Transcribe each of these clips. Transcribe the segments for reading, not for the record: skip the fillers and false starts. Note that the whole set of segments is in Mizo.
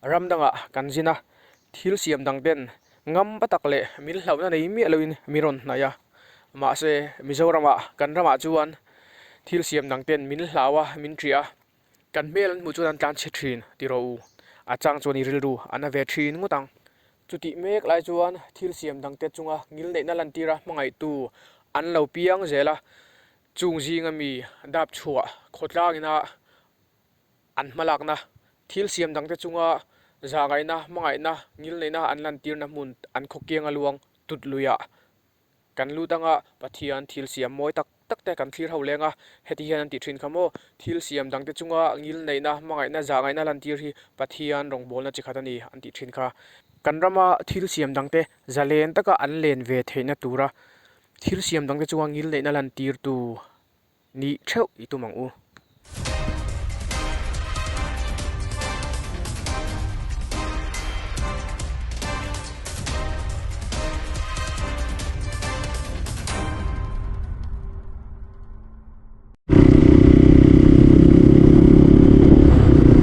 Ram dangah kan zin a, thil siam dang ten ngam pa tak leh min hlauhna nei miah loin min rawn hnaih a. Mahse, Mizoramah kan ramah chuan thil siam dang ten min hlau a, min ṭiah a, kan hmel an hmuh chuan an tlan chhe ṭhin ti rawh u. A chang chuan i rilru a na ve ṭhin ngawt ang. Chutih mek lai chuan thil siam dangte chunga ngilneihna lantira hmangaihtu an lo piang zel a, chung zinga mi dap chhuah khawtlangina an hmalakna, thil siam dangte chunga zahngaihna, hmangaihna, ngilneihna an lantirna hmun an khawkiang a luang tut luiah kan lut anga Pathian thil siam mawi tak tak te kan thlir ho leng a, heti hian an tih thin kha maw, thil siam dangte chunga ngilneihna, hmangaihna, zahngaihna lantir hi Pathian rawngbawlna chi khat a ni an tih thin kha. Kan rama thil siam dangte zalen taka an len ve theihna tura thil siam dangte chunga ngilneihna lantirtu Nih theuh i tum ang u.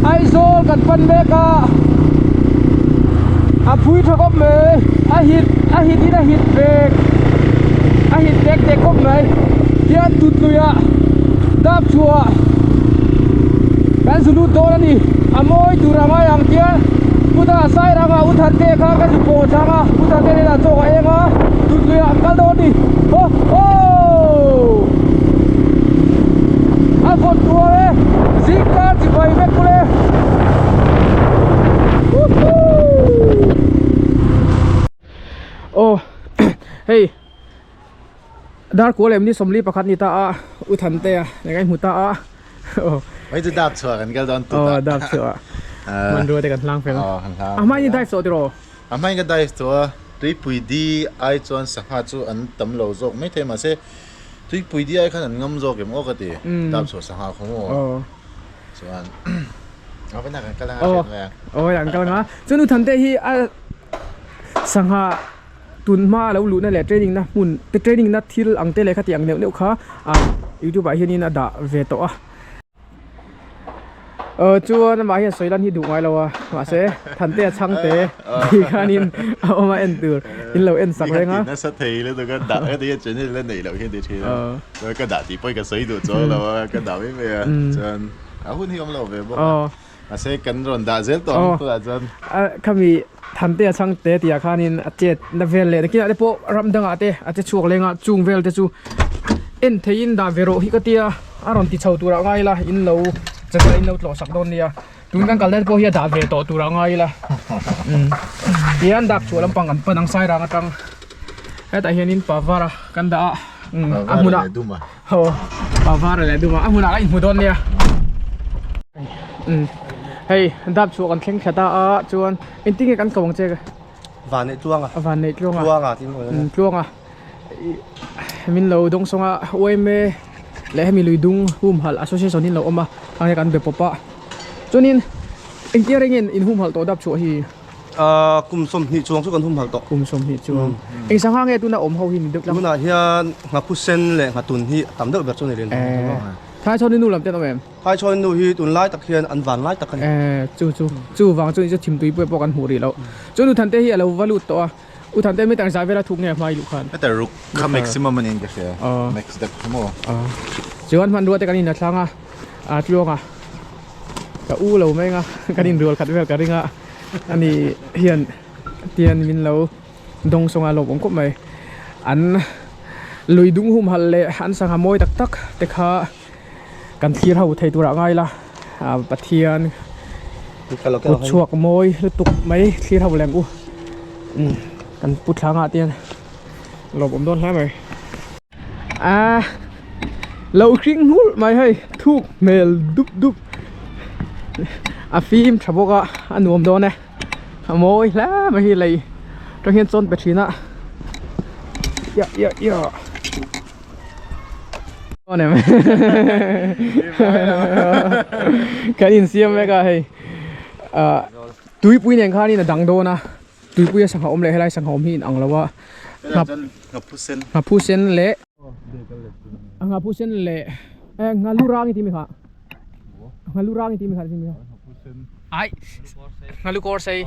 Aizawl kan pan mek a, a phui tha khawp mai, a hit a hit in a hit vek a hit vek teh khawp mai hian tut luiah dap chhuah kan zu lut dawn a ni a mawi tur a ngai ang tian chutah sairanga u thante kha ka zu pawh chang a u thante nen ah chaw a eng a tut luiah an kal dawn a ni haw haw a vawt tuar e zingkar chibai vek kule aw hei dar kual em ni 41 ni ta a u Thantea nge ngai hmu ta a aw Hei chu dap chhuah kan kal dawn tut a aw dap chhuah hmanrua te kan hlang fel aw kan hlang a hma in i dive tawh tiraw a hma in ka dive tawh a tuipui di ai chuan sangha chu an tam lo zawk maithei mahse tuipui di ai khan an ngam zawk em aw ka ti dap chhuah sangha khaw maw chuan a va nak an kal anga hriat mai a aw an kal anga chuan u Thante hi a sangha tun hma a lo luhna leh training na hmun te training na thil ang te leh khati ang neuh neuh kha ah youtube ah hianin a dah ve tawh a aw chuan amah hian sawi lan hi duh ngai lo a mahse Thante a chhang te tih khanin a awm a en tur in lo en sak reng a nasa thei lutuk a dah ka ti a channel la neih loh hian ti thin a chuan ka dah tih pawhin ka sawi duh chuang lo a ka dah mai mai a chuan a hun hi awm lo ve bawk a mahse kan rawn dah zel tawh ang tunah chuan khami Thante a chhang te tih ah khanin a chet na vel leh nakinah te pawh ram dangah te a che chhuak leng a chung vel te chu en theihin dah ve rawh hi ka tia a rawn ti chho turah ngai ila in lo channel in lo tlawh sak dawn nia. Tun kan kal daih pawh hi a dah ve tawh tur a ngai ila tihian dak chhuah lampang kan pan ang sairang atang hetah hianin pavara kan dah a a hmunah aw pavara leh duma a hmunah a inhmu dawn nia hei dap chhuah kan thleng thla ta a chuan engtin nge kan ko ang che van neih tluanga van neih tluanga tluanga tih maw tluanga min lo dawng sawng a yma leh hemi lui dung humhalh association in lo awm a hang hian kan be pawp a chuanin engtia rengin in humhalh tawh dap chhuah hi ahh kum 20 chuang chu kan humhalh tawh kum 20 chuang eng sangha nge tuna awm ho hi ni deuh tlang tunah hian nghaphu sen leh nghatun hi a tam deuh ber chu ni rin Thaichhawni nu lam te an awm em Thaichhawni nu hi tunlai tak hian an van lai tak a ni chu chu chu vang chu chu thimtui pawh pawh kan hmuh rih loh chu nu Thante hi a lo va lut tawh a U Thante meter zah vela thuk nge a hmai luh khan. Meter ruk kha maximum a niin ka hria. Max deuh kha maw. Chuan hmanrua te kan in a thlang a, a tluang a, ka u lo mai anga kan inrual khat vel ka ring a, ani hian tian min lo dawng sawng a lawm awm khawp mai. An lui dung humhalh leh an sangha mawi tak tak te kha kan thlir ho thei turah ngai la, Pathian kut chhuak mawi lutuk mai thlir ho lem u. Kan pu thlangah te hian lawm awm dawn hle mai a lo hring nghulh mai hei thuk hmel dup dup a fim tha bawk a a nuam dawn e a mawi hle mai hi lei atang hian chawn pe thin a ya ya ya kan insiam mek a hei ah Tuipui nen khanin a dang dawn a, tuipuia sangha awm leh helai sangha awm hi in ang lo a, ngaphu sen leh ngaphu sen leh eh nghalu rang i ti mi kha nghalu rang i ti mi kha ti mi kha. Ai nghalu kawr sei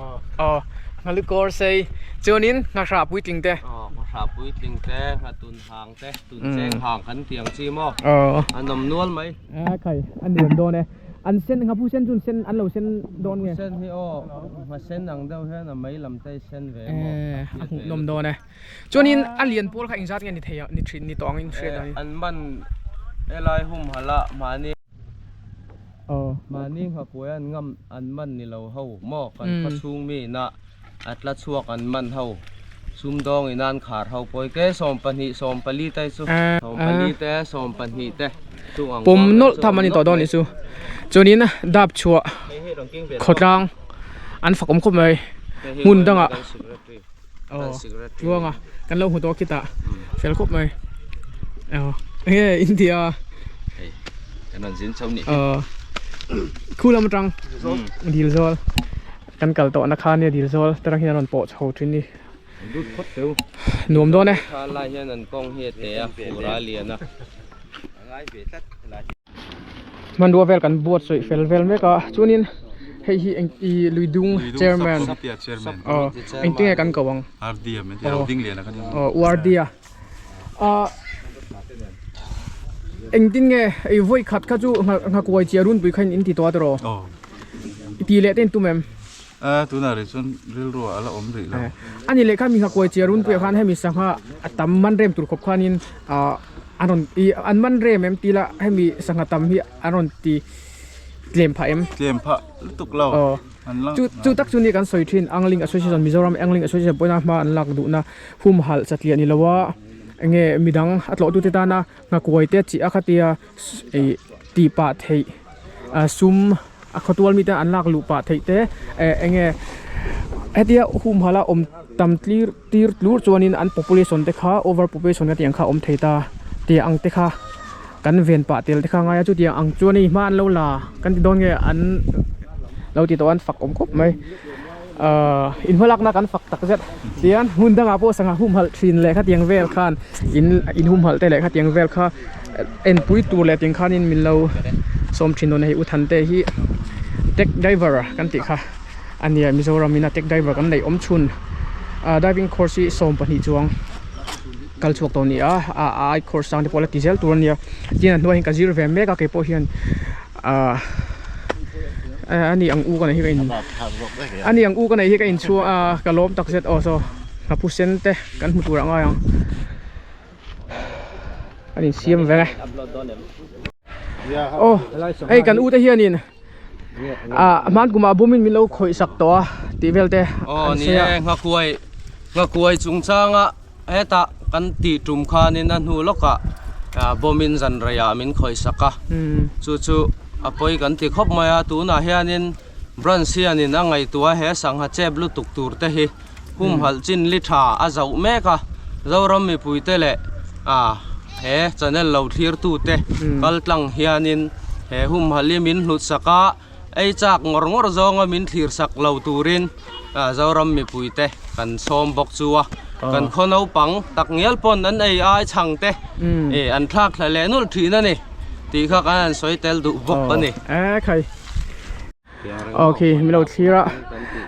aw nghalu kawr sei chuanin nghahrah puitling te aw nghahrah puitling te nghatun hang te tun cheng hang kan tih ang chi maw aw an awm nual mai a khai a nuam dawn e an sen nghapu sen chu sen an lo sen dawn nge sen hi aw nghasen ang deuh hian a mei lam te sen ve maw a hmuhnawm dawn e Chuanin a lian pawl kha engzat nge ni thei ni thin ni tawh angin hriat ani. An man helai humhalh a mahni mahni nghakuai an ngam an man ni lo ho maw kan khaw chhung mi ina a tla chhuak an man ho sumdawng ina an khar ho pawi ke 12 14 te chu 14 te 12 te chung ang pawm nawlh tham ani tawh dawn ni chu chuanin dap chhuah khawtlang an fak awm khawp mai hmun dangah. Aw tluanga kan lo hmu tawh khitah fel khawp mai aw enge India hei kan rawn zin chho nih aw khu lam atang dil zawl kan kal tawh na kha nia dil zawl te hian rawn pawh chho thin ni nuam dawn e kha lai hian an kawng hi a te a fur a lian a Hmanrua vel kan buatsawi fel vel mek a chuanin hei hi eng ih lui dung chairman aw engtin nge kan ko ang aw URD a ah engtin nge ih vawi khat kha chu nghakuai chiah runpui kha in ti tawh a tiraw tih leh te in tum em. A tunah rih chuan rilru ah a la awm rih lo. A ni leh kha mi nghakuai chiah runpuiah khan hemi sangha a tam man rem tur khawp khanin ah an rawn ih an man rem em tih lah hemi sangha tam hi an rawn ti tlem phah em. Tlem phah lutuk lo. Aw chu chu tak chu ni kan sawi thin Angling Association Mizoram Angling Association pawhin a hma an lak duhna humhalh satliah ni lo a enge midang a tlawhtute tana nghakuai te chi a khatia ih tih pah theih ah sum a khawtual mite an lak luh pah theih te eh eng nge hetia humhalh a awm tam tlir tir tlur chuanin an population te kha over population ka tih ang kha a awm thei ta tih ang te kha kan ven pah tel te kha a ngai a chutiang ang chuan hei hma an lo la kan ti dawn nge an lo ti tawh a an fak awm khawp mai ahh in hmalakna kan fak tak zet tihian hmun dangah pawh sangha humhalh thin leh khatiang vel khan in in humhalh te leh khatiang vel kha enpui tur leh tiang khanin min lo sawm thin dawn a hei u Thante hi tech driver kan tih kha a nia Mizoram in a tech driver kan neih awm chhun ah diving course hi 12 chuang kal chhuak tawh a ni a a ai course sang te pawh a la ti zel tur a nia tin a hnuai hian ka zir ve mek a keipawh hian ah ani ang u ka neih hi ka in ani ang u ka neih hi ka inchhuang a ka lawm takzet aw saw nghapu sen te kan hmu tur ah ngai ang. An insiam veng e. Aw hei kan ute hianin ah hman kumah bumin min lo khawih sak tawh a tih vel te Aw ni e nghakuai nghakuai chungchanga hetah kan tih tum khanin a hnu lawkah ah bawmin zan reiah min khawih sak a chu chu a pawi kan ti khawp mai a tunah hianin branch hianin a ngaihtuah he sangha chep lutuk tur te hi. Humhalh chin li tha a zauh mek a, Zoram mipuite leh he channel lo thlirtute kal tlang hianin he humhalh hi min hlut sak a, ei chak ngawr ngawr zawnga min thlir sak lo turin Zoram mipuite kan sawm bawk chu a, kan khaw naupang tak ngial pawn an ei ai chhang te an thlak thla leh nulh thin a ni tih kha kan han sawi tel duh bawk a ni. Ok min lo thlir a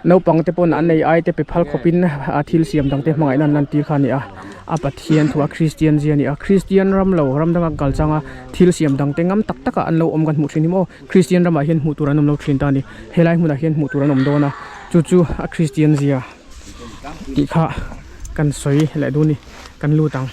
naupang te pawn an nei ai te pe phal khawp in a thil siam dang te hmangaihna an lan tir kha a ni a a Pathian thu a Christian zia a ni a Christian ram lo ram danga kal chang a thil siam dang te ngam tak tak a an lo awm kan hmuh thin hi maw Christian ramah hian hmuh tur an awm lo thin ta a ni helai hmunah hian hmuh tur an awm dawn a chu chu a Christian zia tih kha kan sawi leh duh a ni kan lut ang.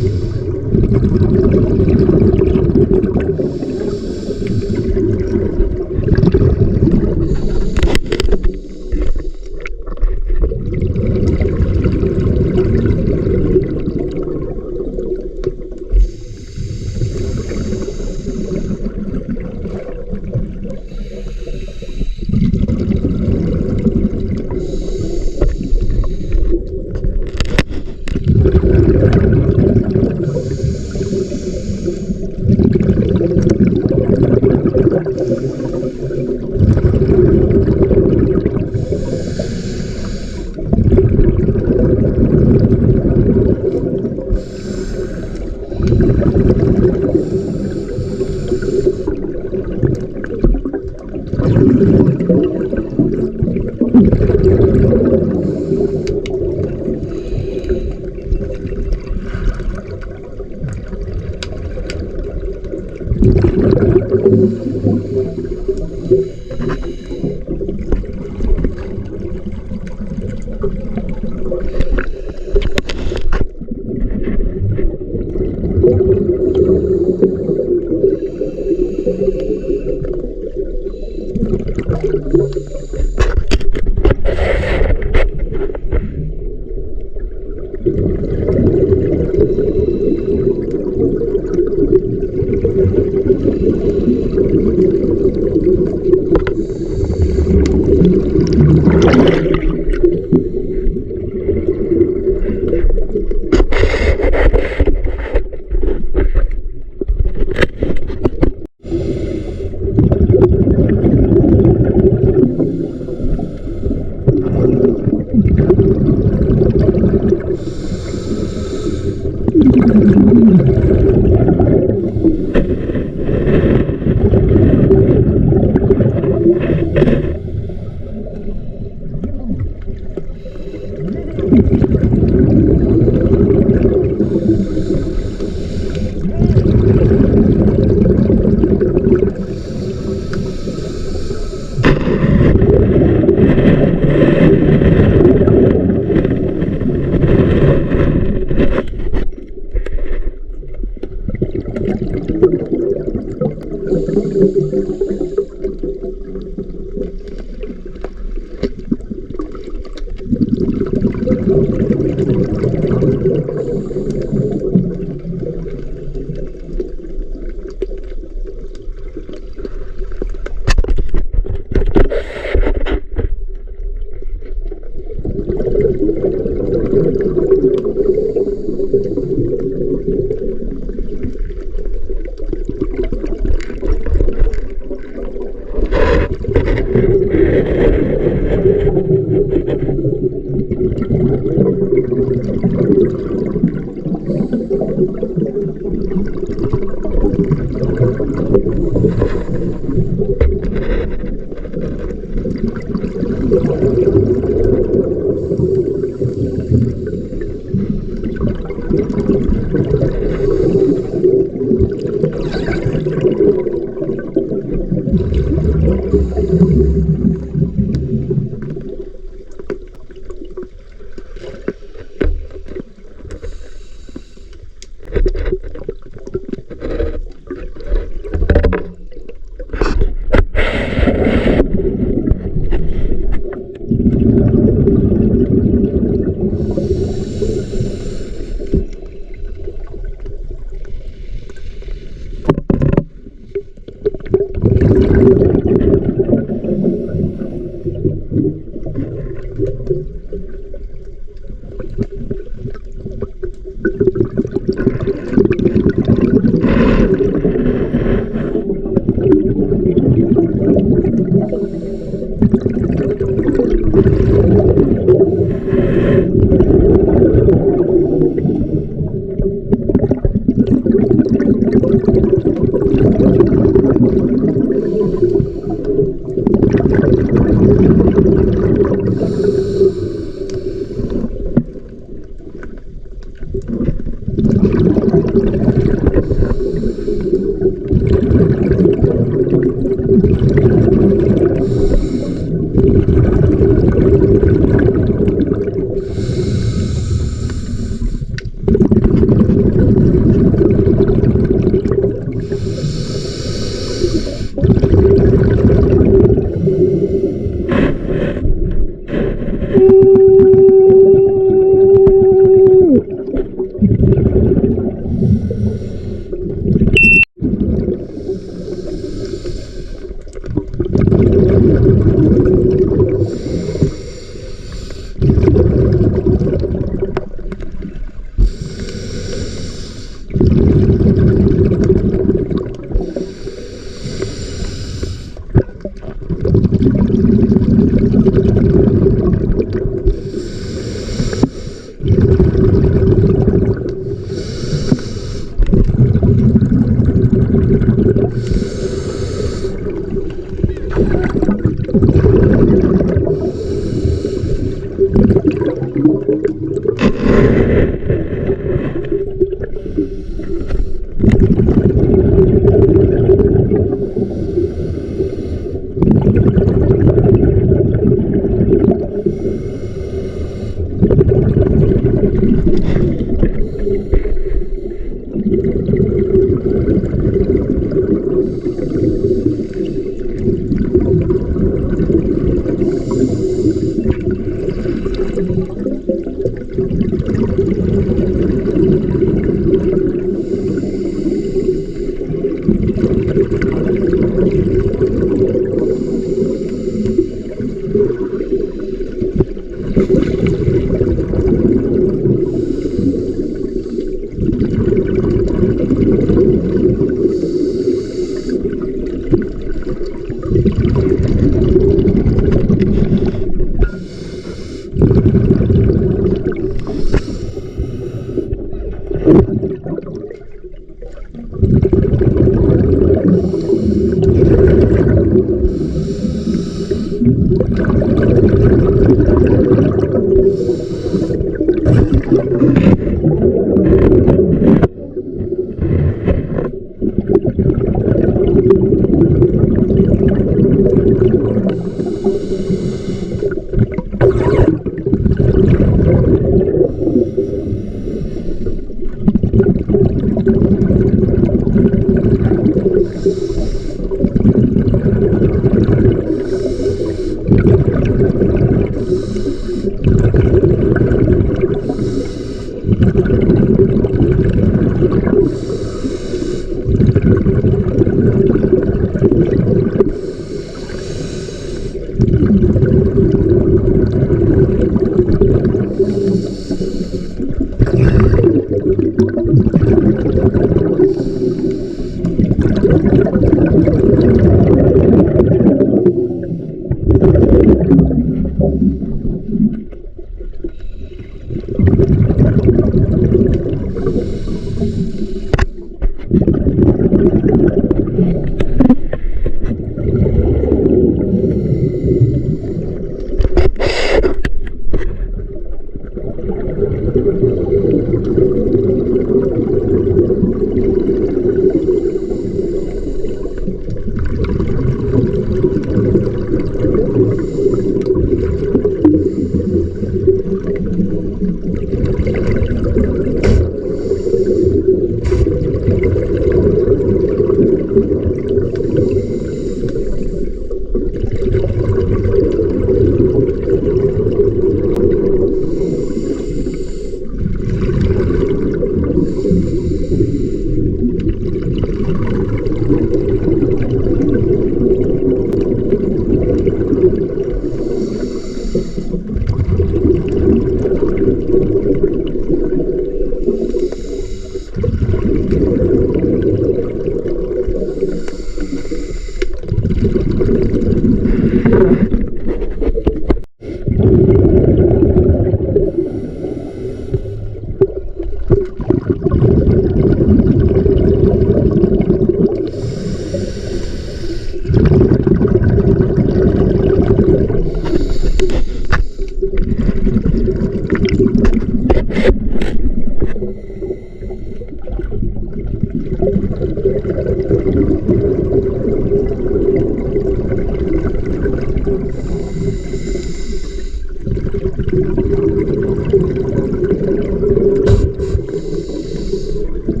Aw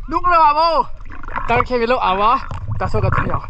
hnung lamah maw tar khi min lo au a tah sawn ka thei ang.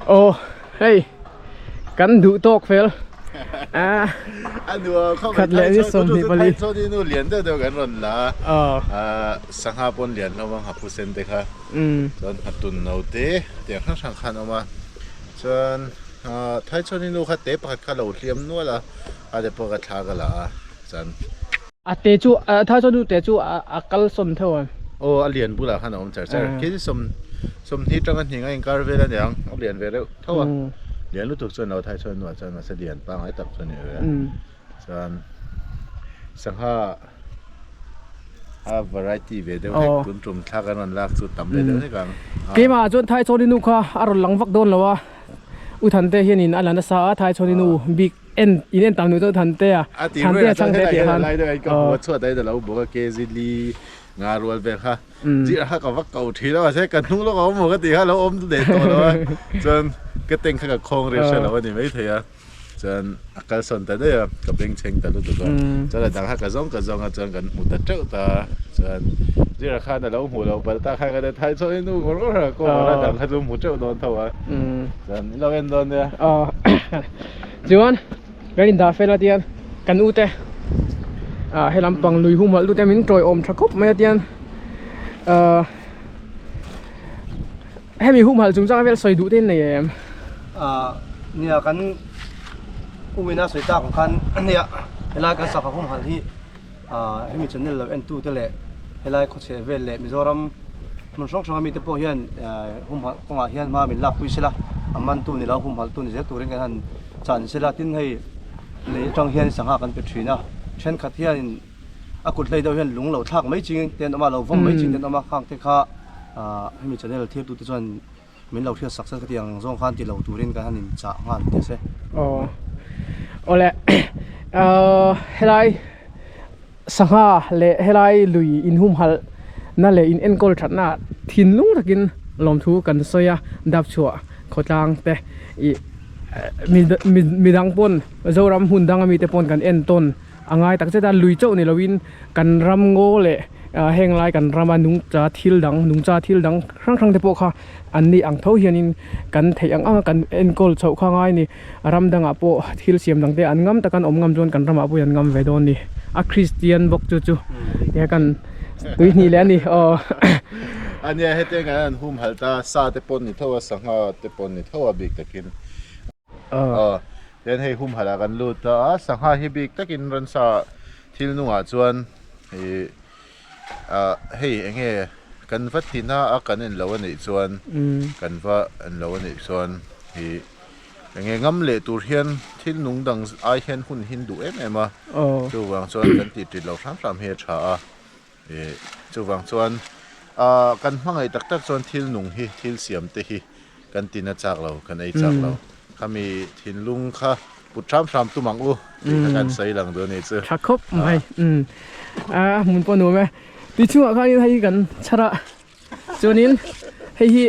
Aw hei kan duh tawk fel a khat leh ni 24 chuan nu lian deuh deuh kan rawn la a sangha pawn lian hlawm a nghapu sen te kha chuan nghatun no te tiang hrang hrang khan a awm a chuan thai chuan nu kha te pakhat kha a lo hliam nual a a te pawh ka thla ka la a chuan A te chu a thai chuan nu te chu a kal sawn theuh a. Aw a lian bulah khan a awm char char. Khi chu sawm sawmhnih tanga hnih a inkar vel a niang a lian ve reuh tho a. Lian lutuk chuan lo thai chuan nuah chuan mahse lian pangngai tak chu a ni ve a. Chuan sangha a variety ve deuh hlek tun tum thla kan rawn lak chu tam ve deuh hlek ang. Keimah chuan thai chuan i nu kha a rawn lang vak dawn lo a. U Thante hianin a la nasa a thai chuan i nu bik. En in en tam nu chu Thantea A ti ruai chuan helai hian lai deuh a ka hmu a chhuat a in a lo bawk a kg li nga rual vel kha zir kha ka va ko thin a mahse ka hnung lawk a awm maw ka tih kha a lo awm leh tawh lo a chuan ka tank kha ka khawng rih hre lo a ni maithei a chuan a kalsawn ta daih a ka bengchheng ta lutuk a chuan a dang kha ka zawng ka zawng a chuan kan hmu ta teuh ta a chuan zira khan a lo hmuh loh palh tak khan ka ti thai chuan i nu ngawr ngawr a kawng a dang kha chu hmu teuh dawn tho a chuan i lo en dawn nia. Chuan kan indah fel a tian kan u te ah he lampang lui humhalh tute min tawiawm tha khawp mai a tian ah hemi humhalh chungchang vel sawi duh te in nei em? Ah nia kan uina sawi tak ang khan nia helai kan sangha humhalh hi ah hemi channel lo en tu te leh helai khawchheh vel leh Mizoram hmun hrang hrang ami te pawh hian humhalh kawngah hian hma min lak pui sela a man tu ni lo humhalh tu ni zel turin kan han chan sela tin hei lei atang hian sangha kan pe thin a thenkhat hianin a kut hlei deuh hian lung lo thlak mai ching te an awm a lo vawm mai ching te an awm a khang te kha ah hemi channel thlir tute chuan Min lo hriat sak sat ka ti ang zawng khan ti lo turin kan han inchah nghal teh se. Aw awle helai sangha leh helai lui inhumhalh na leh in enkawl that na thinlung takin lawmthu kan sawi a dapchhuah khawtlang te ih midang pawn Zoram hmun dang ami te pawn kan entawn A ngai tak zet a, lui chauh ni loin kan ram ngaw leh heng lai kan rama nungcha thil dang nungcha thil dang hrang hrang te pawh kha an ni ang tho hianin kan theih ang ang a kan enkawl chhoh kha ngai a ni. Ram dangah pawh thil siam dang te an ngam tak an awm ngam chuan kan ramah pawh hi an ngam ve dawn a ni. A Kristian bawk chu chu tia kan tui hnih leh a ni aw. A nia hetiang hian an humhalh ta, sa te pawh ni tho a, sangha te pawh ni tho a bik takin. Aw tian hei humhalh ah kan lut a sangha hi bik takin ransa thil nungah chuan ih ah hei eng nge kan va tina a kan en lo a nih chuan kan va en lo a nih chuan ih eng nge ngam leh tur hian thil nung dang ai hian hun hin duh em em a chuvang chuan kan tih tit loh hram hram hi a tha a ih chuvang chuan ah kan hmangaih tak tak chuan thil nung hi thil siam te hi. Kan tina chak lo, kan ei chak lo. Khami thinlung kha put hram hram tum ang u tih kha kan sawi lang duh a ni chu. Tha khawp mai. Umm a hmun pawh nuam e. Tui chhungah khanin hei hi kan chhar a chuanin hei hi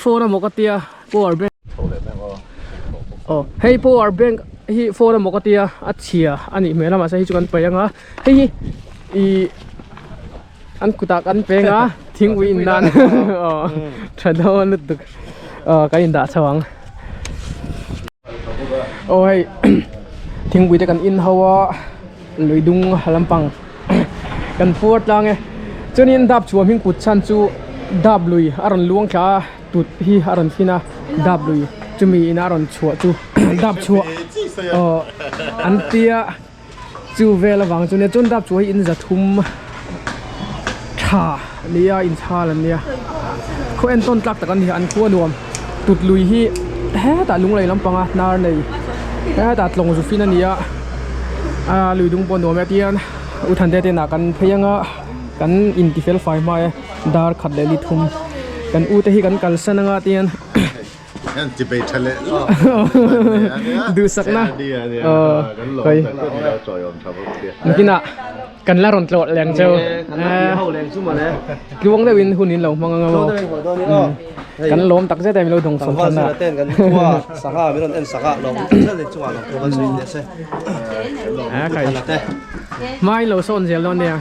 phone a maw ka tia power bank aw hei power bank hi phone a maw ka tia a chhia a nih hmel a mahse hei chu kan paih ang a hei hi ih an kutah kan peng a thingpui in nan aw tha dawn lutuk aw kan indah chho ang aw hei thingpui te kan in ho a lui dung lampang kan puar tlang e chuanin dap chhuah hming kut chhan chu dap lui a rawn luang thla a tut hi a rawn fin a dap lui chumi in a rawn chhuah chu dap chhuah aw an tia. Chu vel avang chu nia chuan dap chu hei in zathum tha nia inchhal an nia khaw en tawn tlak tak an ni an khua nuam tut lui hi hetah lunglei lampanga hnar nei hetah tlawng zu fin a ni a a lui dung pawh nuam e tihian u Thante te inah kan phei anga kan inti fel fai hma e dar khat leh li thum kan u te hi kan kalsan anga tihian. Hian ti bei tha leh lawk Duhsak na kai Nakinah kan la rawn tlawh leng cheu Tluang deuh in hun in lo hmang anga maw Kan lawm tak zet e min lo dawng sawn than a Hmai lo sawn zel dawn nia.